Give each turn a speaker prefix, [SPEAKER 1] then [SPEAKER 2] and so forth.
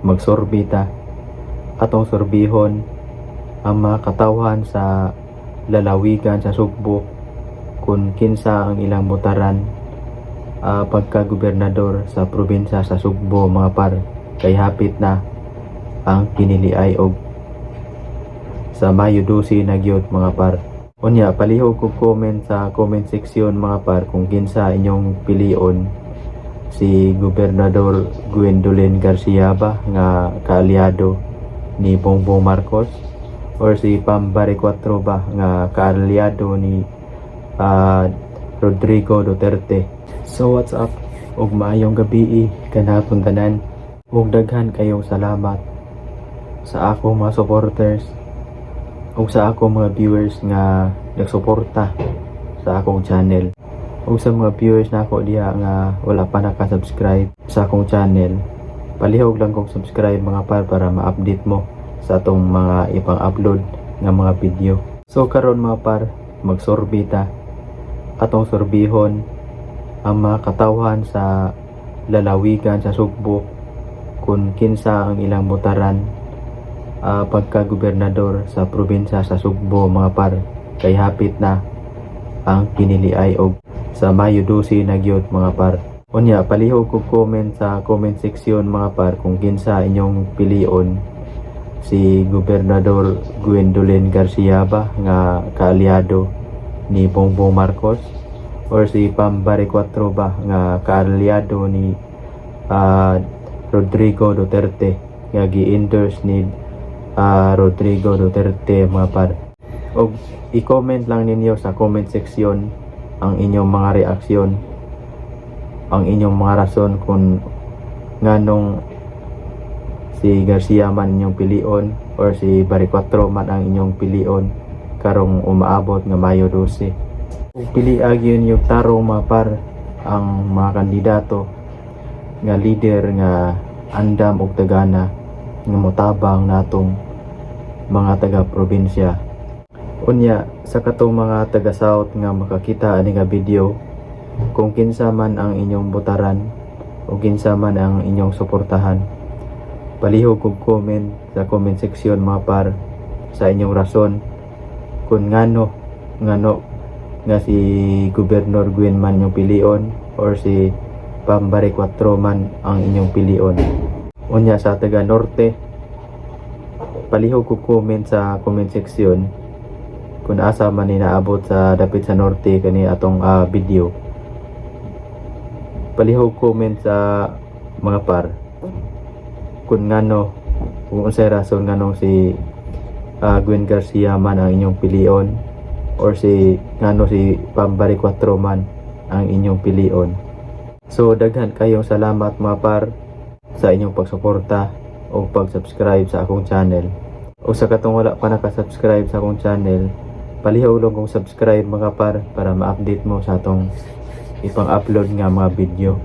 [SPEAKER 1] Magsurvey ta. Atong surbihon ang mga katawhan sa lalawigan sa Sugbo kung kinsa ang ilang botaran pagka-gobernador sa probinsya sa Sugbo, mga par, kay hapit na ang piniliay og sa Mayo 12 na gyud, mga par. Unya, palihog kog comment sa comment section, mga par, kung kinsa inyong pilion, si Gobernador Gwendolyn Garcia ba nga kaalyado ni Bongbong Marcos or si Pam Baricuatro ba nga kaalyado ni Rodrigo Duterte. So what's up ug maayong gabi kanatong tanan ug daghan kayong salamat sa akong mga supporters ug sa akong mga viewers nga nagsuporta sa akong channel. Ug sa mga viewers nako diha nga wala pa naka-subscribe sa akong channel, palihog lang kong subscribe, mga par, para ma-update mo sa atong mga ipang-upload nga mga video. So karon, mga par, magsurvey ta. Atong surbihon ang mga katawhan sa lalawigan sa Sugbo kung kinsa ang ilang botaran pagka-gobernador sa probinsya sa Sugbo, mga par, kay hapit na ang piniliay og sa Mayo 12 na gyud, mga par. Unya, palihog kog comment sa comment section, mga par, kung kinsa inyong pilion, si Gobernador Gwendolyn Garcia ba nga kaalyado ni Bongbong Marcos or si Pam Baricuatro ba nga kaalyado ni Rodrigo Duterte, nga gi-endorse ni Rodrigo Duterte, mga par. Og i-comment lang ninyo sa comment section ang inyong mga reaksyon, ang inyong mga rason kung nganong si Garcia man inyong pilion or si Baricuatro man ang inyong pilion karong umaabot nga Mayo 12. Kung pili gyud yung tarong, mga par, ang mga kandidato nga leader nga andam og tagana nga motabang natong mga taga-probinsya. Unya, sa katong mga taga South nga makakita ani nga video, kung kinsa man ang inyong botaran o kinsa man ang inyong suportahan, palihog kog comment sa comment section, mga par, sa inyong rason kung ngano ngano nga si Gobernador Gwen man yung pilion or si Pam Baricuatro man ang inyong pilion. Unya, sa taga Norte, palihog kog comment sa comment section kung asa man ni naabot sa dapit sa Norte kani atong video. Palihog comment sa mga par kung ngano, kung unsay rason nganong si Gwen Garcia man ang inyong pilion or si ngano si Pam Baricuatro man ang inyong pilion. So daghan kayong salamat, mga par, sa inyong pagsuporta o pag-subscribe sa akong channel. O sa katong wala pa naka-subscribe sa akong channel, palihog lang kong subscribe, mga par, para ma-update mo sa atong ipang-upload nga mga video.